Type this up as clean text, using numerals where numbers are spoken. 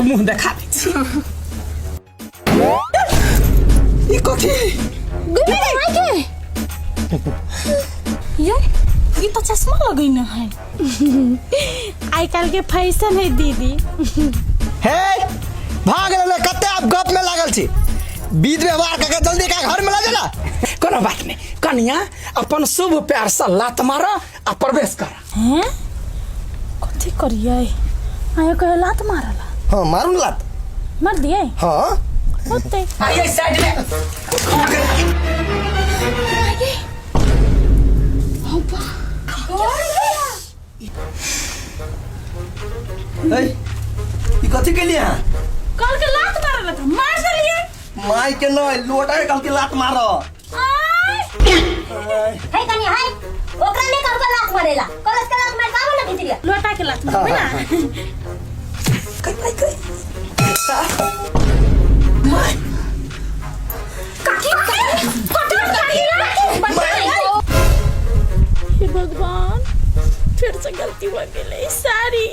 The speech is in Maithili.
मुंह देखा दै छी। ई कथी? गुमे माय के ये ई तो चश्मा लगैने है। आइ काल्हि के फैशन है दीदी। हे भाग गेलै, कते आप गप में लागल छी, बीच व्यवहार कऽ के जल्दी का घर में ला जाला। कोनो बात नहीं कनिया, अपन शुभ प्यार से लात मार आ प्रवेश कर। हैं, कथी करिए? आयो कहे लात मारला। हाँ, मारू न लात। मार दिए। हाँ। होते। आइए साइड में। हे, ई कथी केलिए अहाँ? कल के लात मारला था, मार देलिए। माय के नहीं, लोटा के कल के लात मारो। आय। है कनी है, ओकरा ने कहू के लात मारेला, कलस के लात मार का बोला भीतरिया। लोटा के लात मारबे ना। काकी कटल काकी हे भगवान, फिर से गलती हो गेलै, सारी।